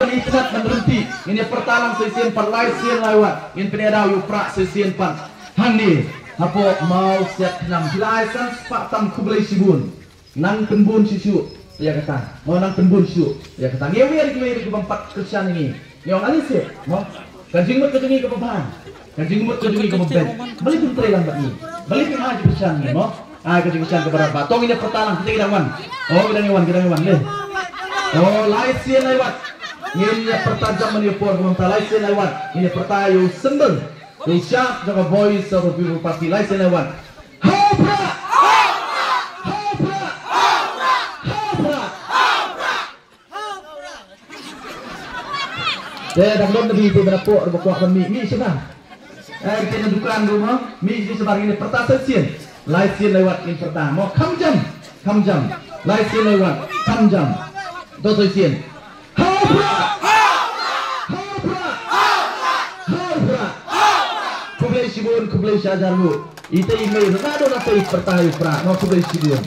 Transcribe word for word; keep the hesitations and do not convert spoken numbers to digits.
Ngi tnat ban rynti, ngin ïa pyrta lang sa shisien pat, lai sien lai wat ngin pynïada ïa u Prah sa shisien pat. Hangne hapoh Mawsiat Khnam, phi la ai san spah tam, khublei shibun. Nang pynbun shisha ïa kata. Mo, nang pynbun shisha ïa kata. Ngi wer, ngi wer ki bym pat kyrshan ngi. Ngi ong ale seh, mo. Ka jingmut ka jong ngi kaba bha, ka jingmut ka jong ngi kaba bha. Balei phi trei lang bad ngi? Balei phi ai kyrshan ngi, mo? Ai ka jingkyrshan kaba bha. To ngin ïa pyrta lang, kita ki dang wan. Oh, ki dang wan, ki dang wan, le. Oh, lai sien lai wat ngin ïa pyrta jam, man ïa por kumta, lai sien lai wat ngin ïa pyrta ïa u symbol, ïa u shap jong ka Voice of the People Party, lai sien lai wat. Ha u Prah! Ha u Prah! Ha u Prah! Te dang don na bi te, ba na pok, ba kwah ban mih, mih shabar. Eh, te na dukan ruh mo, mih, mih shabar, ngin pyrta sa shisien. Lai sien lai wat ngin pyrta mo, kham jam, kham jam. Lai sien lai wat kham jam. To sa shisien. Ha u Prah! Ha u Prah! Ha u Prah! Khublei shibun, khublei shihajar nguh. Ite i mei ruh na don na te i pyrta ha u Prah mo, khublei shibun.